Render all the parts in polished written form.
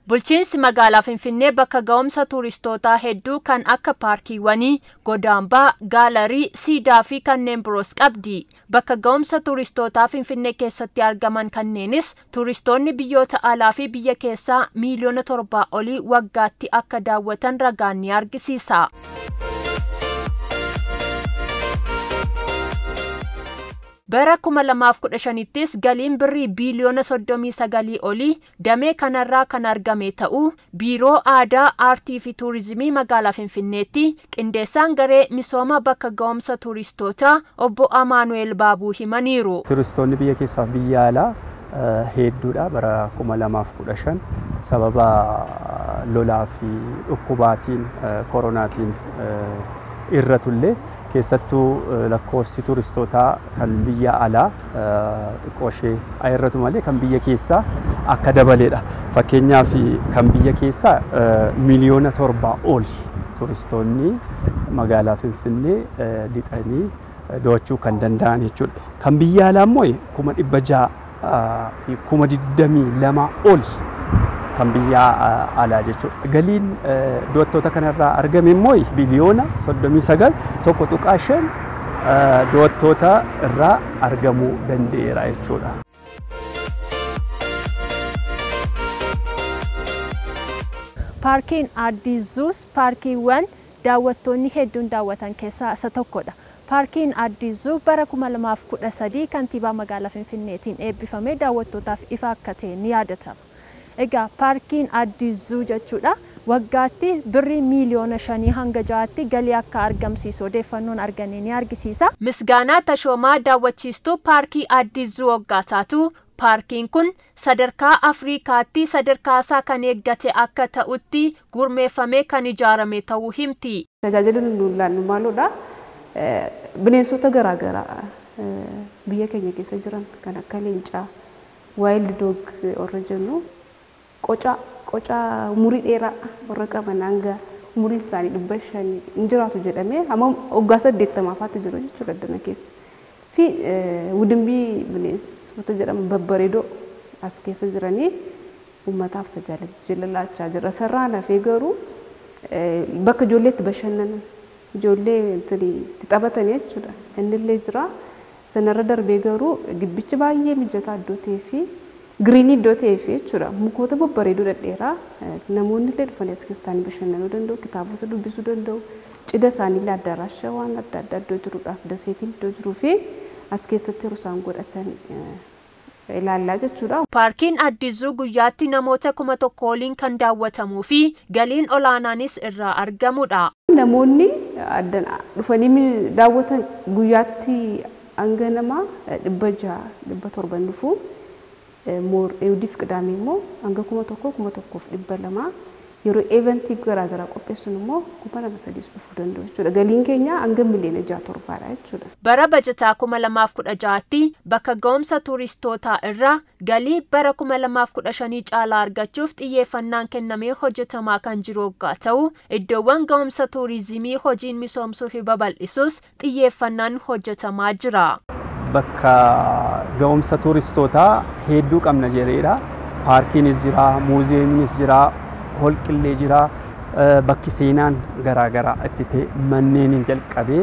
Bulchiinsi magaalaa Finfinnee bakka ga'umsa turistootaa hedduu kan akka paarkiiwwanii, godaambaa, gaalarii, siidaa fi kanneen biroos qabdi. Bakka ga'umsa turistootaa Finfinnee keessatti argaman kanneenis turistoonni biyyoota alaa fi biyya keessaa miiliyoona 7 olii waggaatti akka daawwatan ragaan ni argisiisa. Bara 2015ttis galiin birrii biiliyoona 39 olii damee kanarraa kan argame ta'uu Biiroo Aadaa, Aartii fi Tuurizimii magaalaa Finfinneetti qindeessaan garee misooma bakka ga'umsa turistootaa obbo Amaanu'eel Baabuu himaniiru. Turistoonni biyya keessaa fi biyya alaa hedduudha. Bara 2015 sababa lolaa fi dhukkubaatiin koronaatiin irratullee keessattuu lakkoofsi turistootaa kan biyya alaa xiqqoo ishee irratu malee kan biyya keessaa akka dabaleedha. Fakkeenyaaf kan biyya keessaa miiliyoona 7 oli turistoonni magaalaa Finfinnee lixanii daawwachuu kan danda'an jechuudha. Kan biyya alaa immoo 622,000 oli kan biyya alaa jechuudha. Galiin daawwattoota kanarraa argame immoo biliyoona 39.1.5 daawwattoota irraa argamuu danda'eera jechuudha. Paarkiin Addis Zuus paarkiiwwan daawwattoonni hedduun daawwatan keessaa isa tokkodha. Paarkiin Addis Zuu bara 2013 kantiibaa magaalaa Finfinneetiin eebbifamee daawwattootaaf ifa akka ta'e ni yaadatama. Egaa paarkiin Addis Zuu jechuudha waggaatti birrii miiliyoona 5 hanga 6tti galii akka argamsiisu odeeffannoon arganne ni argisiisa. Misgaanaa Tashoomaa daawwachiistuu paarkii Addis Zuu waggaa taatu, paarkiin kun sadarkaa Afriikaatti sadarkaa isaa kan eeggate akka ta'utti gurmeeffamee kan ijaarame ta'uu himti. Tajaajila nuyi laannu maalidha? Bineensota garaagaraa biyya keenya keessa jiran kan akka leencaa, wild dog warra jennu, qocaa, qocaa umurii dheeraa warra qaban hanga umuriin isaanii 500 hin jiraatu jedhamee hamma waggaa 80ffaatti jiru jechuudha addana keessa. Fi wudimbii bineensota jedhaman babbareedoo as keessa jiranii uummataaf tajaajila laachaa jira. Sarraan hafee garuu bakka ijoollee itti bashannanan, ijoollee itti taphatan jechuudha. Innillee jira. Sanarra darbee garuu gibbichi baay'ee mijataa iddoo ta'ee fi greenii iddoo ta'ee fi jechuudha. Mukoota babbareedoo dhedheeraa namoonni illee dhufanii as keessa taa'anii bashannanuu danda'u, kitaabota dubbisuu danda'u. Cidha isaaniillee addaraasha waan adda addaa iddoo jiruudhaaf daseetiin iddoo jiruu fi as keessatti yeroo isaan godhatan ilaallaa jechuudha. Paarkiin Addis Zuu guyyaatti namoota 1000 oliin kan daawwatamuu fi galiin olaanaanis irraa argamudha. Namoonni addan dhufanii daawwatan guyyaatti hanga nama 600, 700 dhufu. Eewdiif qidaamee immoo hanga 1000, 1200, yeroo eventii garaagaraa qopheessun immoo 2000, 3000 dhufuu danda'u jechuudha. Galiin keenya hanga miliyoona 6, 7dha jechuudha. Bara bajataa 2016tti bakka ga'umsa turistootaa irraa galii bara 2015 caalaa argachuuf xiyyeeffannaan kennamee hojjetamaa kan jiru waggaa ta'u, iddoowwan ga'umsa tuurizimii hojiin misoomsuu fi babal'isuus xiyyeeffannaan hojjetamaa jira. Bakka ga'umsa turistootaa hedduu qabna jedheedha. Paarkiinis jira, muuziyeemiinis jira, holqillee jira, bakki seenaan garaagaraa itti ta'e manneeniin jalqabee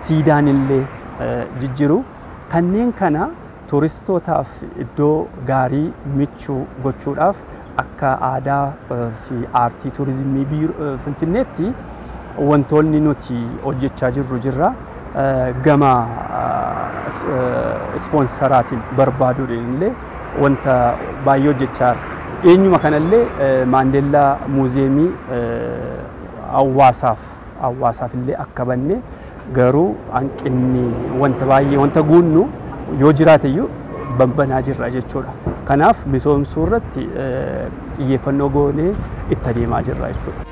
siidaan illee jijjiru. Kanneen kana turistootaaf iddoo gaarii michuu gochuudhaaf akka aadaa fi aartii turizimii Finfinneetti wantoonni nuti hojjechaa jirru jirra. Gama ispoonseraatiin barbaaduudhaan illee wanta baay'ee hojjechaa jirra. Eenyuma kanallee Maandeellaa muuziyeemii hawaasaaf illee akka banne garuu hanqinni wanta baay'ee wanta guunnu yoo jiraate iyyuu banbanaa jirra jechuudha. Kanaaf misoomsuu irratti xiyyeeffannoo goonee itti adeemaa jirra jechuudha.